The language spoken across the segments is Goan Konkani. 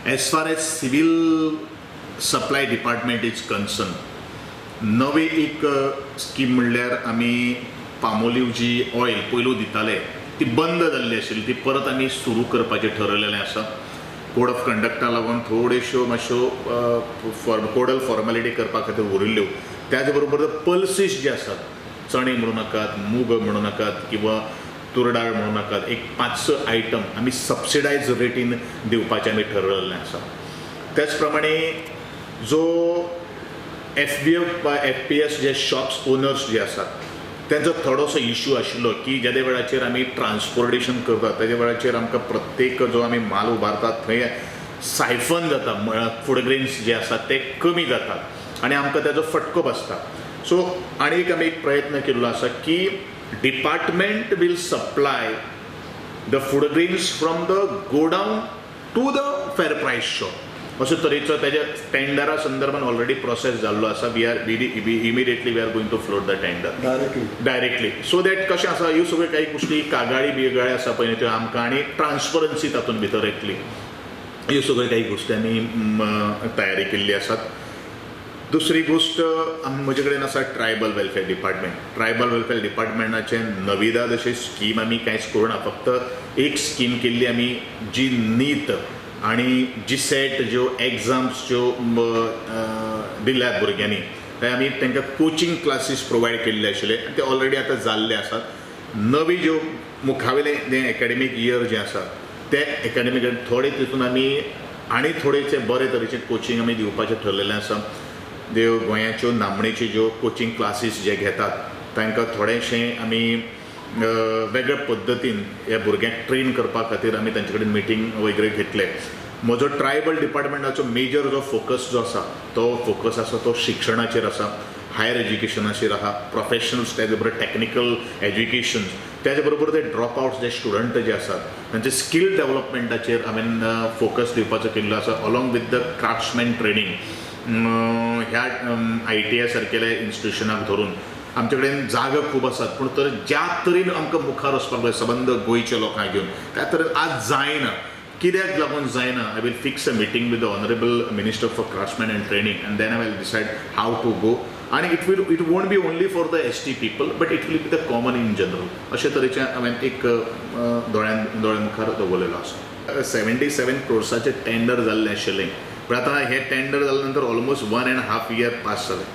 As far as civil supply department is concern, नवी एक स्कीम म्हणल्यार आमी पामोलीव जी ऑयल पयलू दिताले ती बंद जाल्ली आशिल्ली, ती परत आमी सुरू करपाचें ठरयलेलें आसा. कोड ऑफ कंडक्टा लागून थोड्योश्यो मातश्यो कोडल फॉर्मेलिटी करपा खातीर उरिल्ल्यो. त्याच बरोबर पल्सीस जे आसात, चणे म्हणू नाकात, मूग म्हणू नाकात किंवा तूर डाळ म्हणू नाकात, एक 5-6 आयटम आमी सबसिडायज रेटीन दिवपाचें आमी ठरयलेलें आसा. त्याच प्रमाणे जो एफपीएस जे शॉप्स ओनर्स जे आसात तेंचो थोडोसो इशू आशिल्लो की जेदे वेळाचेर आमी ट्रान्सपोर्टेशन करतात तेजे वेळाचेर आमकां प्रत्येक जो आमी माल उबारतात थंय सायफन जाता, फूड ग्रेन्स जे आसात ते कमी जातात आनी आमकां तेजो फटको बसता. सो आनी एक आमी एक प्रयत्न केल्लो आसा की department will supply the food grains from the godown to the fair price shop. अशे तरेचो तेज्या टेंडरा संदर्भान ऑलरेडी प्रोसेस जाल्लो आसा. We are we immediately we are going to float the tender directly, so that कशें आसा ह्यो सगळ्यो काही गोश्टी कागाळी बिगाळी आसा पळय न्ही त्यो आमकां आनी ट्रान्सपरन्सी तातूंत भितर येतली. ह्यो सगळ्यो काही गोश्टी आमी तयारी केल्ली आसात. दुसरी गोश्ट म्हजे कडेन आसा tribal welfare department. Tribal welfare डिपार्टमेंटाचें नविदाद अशें स्कीम आमी कांयच करूं ना, फक्त एक स्कीम केल्ली आमी जी नीत आनी जीसेट ज्यो एग्जाम्स ज्यो दिल्यात भुरग्यांनी ते आमी तांकां कोचिंग क्लासीस प्रोवायड केल्ले आशिल्ले आनी ते ऑलरेडी आतां जाल्ले आसात. नवी ज्यो मुखावेलें जें एकाडेमीक इयर जें आसा ते एकाडेमीक थोडे तितून आमी आनी थोडेचे बरे तरेचे कोचिंग आमी दिवपाचें ठरलेलें आसा. ज्यो गोंयाच्यो नामनेच्यो ज्यो कोचिंग क्लासीस जे घेतात तांकां थोडेशें आमी वेगळ्या पद्दतीन ह्या भुरग्यांक ट्रेन करपा खातीर आमी तांचे कडेन मिटींग वगैरे घेतले. म्हजो ट्रायबल डिपार्टमेंटाचो मेजर जो फोकस जो आसा तो फोकस आसा तो शिक्षणाचेर आसा, हायर एज्युकेशनाचेर आसा, प्रोफेशनल्स, त्याच बरोबर टॅक्निकल एज्युकेशन, त्याच बरोबर ते ड्रॉप आवट्स जे स्टुडंट जे आसात तांचे स्कील डेवलपमेंटाचेर हांवें फोकस दिवपाचो केल्लो आसा, along with the craftsman training. ह्या ITI सारकेल्या इन्स्टिट्युशनाक धरून आमचे कडेन जागा खूब आसात, पूण तर ज्या तरेन आमकां मुखार वचपाक जाय सबंद गोंयच्या लोकांक घेवन त्या तरेन आज जायना. कित्याक लागून जायना? I will fix a meeting with the honourable minister for craftsman and training and then I will decide how to go. आनी it won't be only for the ST people but it will be the common in general. अशे तरेचें हांवें एक दोळ्या मुखार दवरलेलो आसा. 77 क्रोर्साचें टेंडर जाल्लें आशिल्लें, पूण आतां हें टेंडर जाल्या नंतर ऑलमोस्ट 1.5 इयर पास जालें.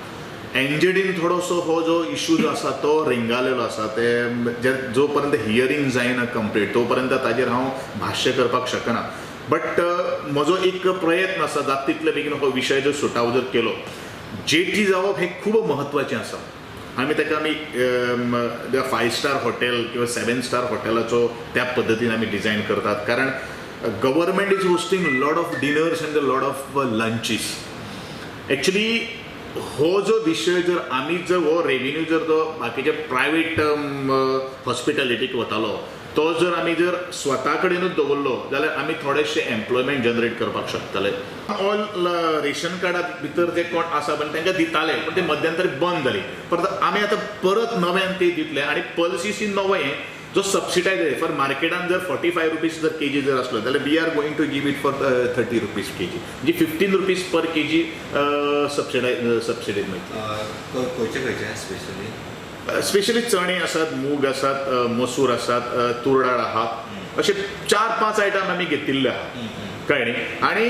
एनजीडीन थोडोसो हो जो इशू जो आसा तो रिंगालेलो आसा. ते जो पर्यंत हियरींग जायना कंप्लीट तो पर्यंत ताजेर हांव भाश्य करपाक शकना. बट म्हजो एक प्रयत्न आसा जाता तितले बेगीन हो विशय जर सुटावो जर केलो, जेटी जावप हें खूब म्हत्वाचें आसा. आमी ताका आमी 5 स्टार हॉटेल किंवा 7 स्टार हॉटेलाचो त्या पद्दतीन आमी डिजायन करतात, कारण government is hosting lot of dinners and lot of lunches. Actually हो जो विशय जर आमी जर हो रेवेन्यू जर तो बाकीच्या प्रायवेट हॉस्पिटॅलिटीक वतालो तो जर आमी जर स्वता कडेनूच दवरलो जाल्यार आमी थोडेशे एम्प्लॉयमेंट जनरेट करपाक शकतले. ऑल रेशन कार्डा भितर जे कोण आसा पण तांकां दिताले, पण ते मध्यंतरी बंद जाली. परत आमी आतां परत नव्यान ते दितले आनी पल्सीस नवें जो सबसिडायज फॉर मार्केटान जर 45 रुपीज जर केजी जर आसलो जाल्यार we are going to give it for 30 rupees KG, म्हणजे 15 रुपीज पर केजी सबसिडी मेळटली. खंयचे खंयचे स्पेशली? स्पेशली चणे आसात, मूग आसात, मसूर आसात, तूर डाळ आहात, अशे 4-5 आयटम आमी घेतिल्ले आहा, कळ्ळें न्ही. आनी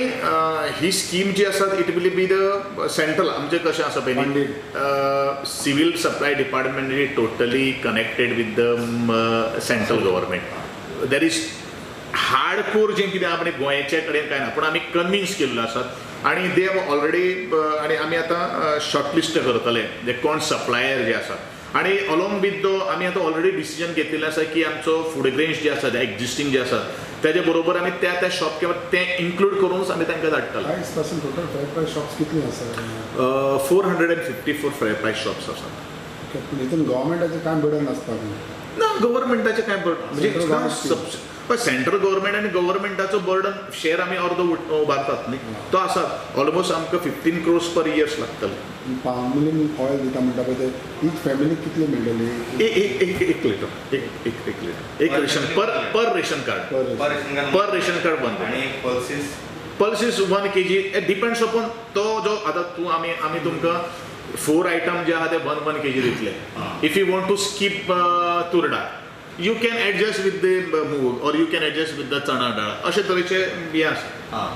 ही स्कीम जी आसा it will be the central. आमचें कशें आसा पळय न्ही, civil supply department is totally connected with the central government. There is hardcore जें कितें आहा पळय गोंयच्या कडेन कांय ना, पूण आमी कन्विन्स केल्लो आसात आनी they have already. आनी आमी आतां शॉर्टलिस्ट करतले जे कोण सप्लायर जे आसात आनी अलॉंग विथ the आमी आतां ऑलरेडी डिसिजन घेतिल्लें आसा की आमचो फूड ग्रेन्स जे आसा, एग्जिस्टींग जे आसात तेजे बरोबर आमी त्या त्या शॉप किंवा ते इन्क्लूड करूनच आमी तांकां धाडटले. आयज पासून टोटल फेअर प्रायस शॉप्स कितली आसा? 454 फेअर प्रायस शॉप्स आसात. ओके, पूण हितून गव्हर्मेंटाचें कांय बर्डन आसता ना, गव्हर्मेंटाचें कांय बर्डन म्हणजे सेंट्रल गव्हर्मेंट आनी गव्हर्मेंटाचो बर्डन शेअर आमी अर्दो उबारतात न्ही, तो आसा. ऑलमोस्ट आमकां 15 क्रोर्स पर इयर्स लागतले. पामोलीन ऑयल दिता म्हणटा पळय ते ईच फॅमिलीक कितले मेळटली? एक एक एक लिटर, एक एक एक लिटर, एक ration per ration card, per ration card बंद. आनी पल्सीस? Pulses 1 kg, it depends upon तो जो आतां तूं आमी तुमकां फोर आयटम जे आहा ते 1 1 kg दितले. If you want to skip तूर डाळ, you can adjust with the मूग or you can adjust with the चणा डाळ. अशे तरेचे हें आसा. हां.